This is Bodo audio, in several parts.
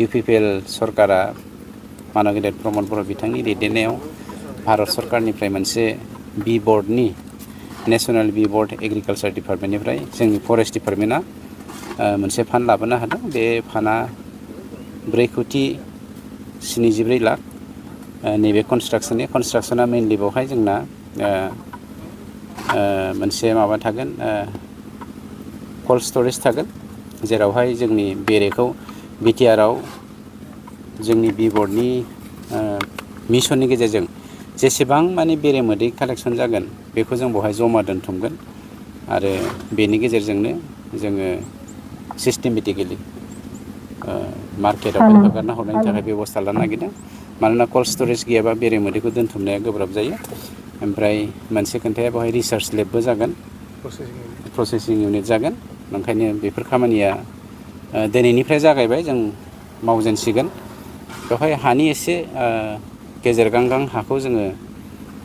UPPL सरकारा मानव गेदेर प्रमद बर' बिथांनि दैदेननायाव भारत सरकारनिफ्राय मोनसे बी बर्डनि नेशनेल बी बर्ड एग्रिकालचार डिपार्टमेन्टनिफ्राय जोंनि फरेस्ट डिपार्टमेन्टआ मोनसे फान्ड लाबोनो हादों। बे फान्डआ 4,74 लाख नैबे कनस्ट्राक्शना मेनलि बेवहाय जोंना मोनसे माबा थागोन कोल्ड स्टरेज थागोन जेरावहाय जोंनि बेरेखौ BTRआव जोंनि बी बर्डनि मिशननि गेजेरजों जेसेबां माने बेरे मोदै कालेक्शन जागोन बेखौ जों बेवहाय जमा दोनथुमगोन आरो बेनि गेजेरजोंनो जोङो सिस्टेमेटिकेलि मार्केटाव हगारना हरनायनि थाखाय बेबस्था लानो नागिरदों। मानोना कोल्ड स्टरेज गैयाबा बेरे मोदैखौ दोनथुमनाया गोब्राब जायो। ओमफ्राय मोनसे खोन्थाया बेवहाय रिसार्च लेबबो जागोन, प्रसेसिं इउनिट जागोन। ओंखायनो बेफोर खामानिया दिनैनिफ्राय जागायबाय, जों मावजेनसिगोन। बेवहाय हानि एसे गेजेर गांगां हाखौ जोङो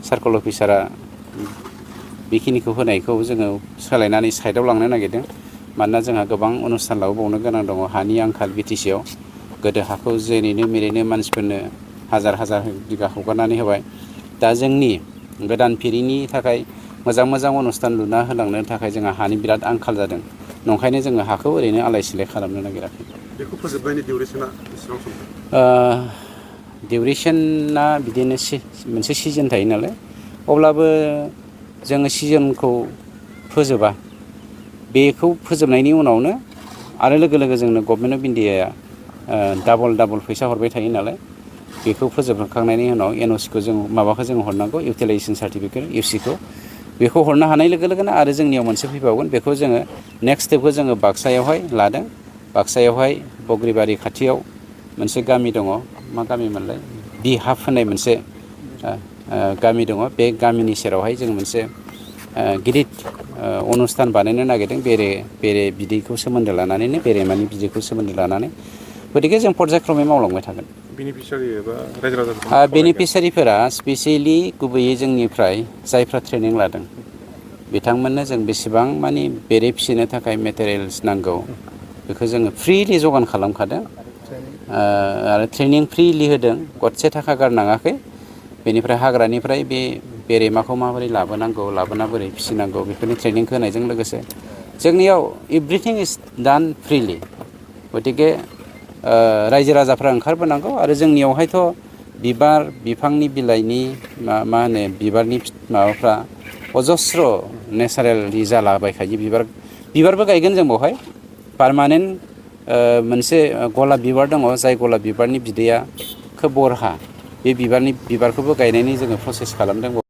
सार्कल अफिसारा बेखिनिखौ होनायखौ जोङो सोलायनानै साइडआव लांनो नागिरदों। मानोना जोंहा गोबां अनुस्थान लाबोबावनो गोनां दङ, हानि आंखाल BTCआव। गोदो हाखौ जेरैनो मेरैनो मानसिफोरनो हाजार बिगा हगारनानै होबाय। दा जोंनि गोदान फिरिनि थाखाय मोजां अनुस्थान लुना होलांनो थाखाय जोंहा हानि बिराद आंखाल जादों। नंखायनो जोङो हाखौ ओरैनो आलाय सिलाय खालामनो नागिराखै। बेखौ फोजोबनायनि डिउरेसना बेसेबां सम? डिउरेसना बिदिनो मोनसे सिजन थायो नालाय, अब्लाबो जोङो सिजनखौ फोजोबा। बेखौ फोजोबनायनि उनावनो आरो लोगो जोंनो गभर्नमेन्ट अफ इन्डियाया डाबल फैसा हरबाय थायो नालाय, बेखौ फोजोबखांनायनि उनाव NOCखौ जों हरनांगौ, इउटिलाइजेसन सार्टिफिकेट UCखौ। बेखौ हरनो हानाय लोगोनो आरो जोंनियाव मोनसे फैबावगोन। बेखौ जोङो नेक्स्ट स्टेपखौ जोङो बाक्सायावहाय लादों। बाक्सायावहाय बग्रिबारि खाथियाव मोनसे गामि दङ, मा गामिमोनलाय, बिहाफ होननाय मोनसे गामि दङ। बे गामिनि सेरावहाय जों मोनसे गिदिर अनुस्थान बानायनो नागिरदों, बेरे बिदैखौ सोमोन्दो लानानैनो, बेरेमानि बिदैखौ सोमोन्दो लानानै। गतिके जों पर्यायक्रमै मावलांबाय थागोन। बेनिफिसियारि एबा रायजो राजाफोरखौ बेनिफिसियारिफोरा स्पेसियेलि गुबैयै जोंनिफ्राय जायफ्रा ट्रेनिं लादों बिथांमोननो जों बेसेबां मानि बेरे फिसिनो थाखाय मेटेरियेल्स नांगौ बेखौ जोङो फ्रिलि जगान खालामखादों आरो ट्रेनिं फ्रिलि होदों, गरसे थाखा गारनाङाखै। बेनिफ्राय हाग्रानिफ्राय बे बेरेमाखौ माबोरै लाबोनांगौ, लाबोना बोरै फिसिनांगौ, बेफोरनि ट्रेनिं होनायजों लोगोसे जोंनियाव एभ्रिथिं इज डान फ्रिलि। गतिके रायजो राजाफ्रा ओंखारबोनांगौ। आरो जोंनियावहायथ' बिबार बिफांनि बिलाइनि मा होनो बिबारनि माबाफ्रा अजस्र नेचारेलि जालाबायखायो। बिबारबो गायगोन जों बेवहाय पारमानेन्ट मोनसे गलाब बिबार दङ, जाय गलाब बिबारनि बिदैया खोब बरहा। बे बिबारखौबो गायनायनि जोङो प्रसेस खालामदों।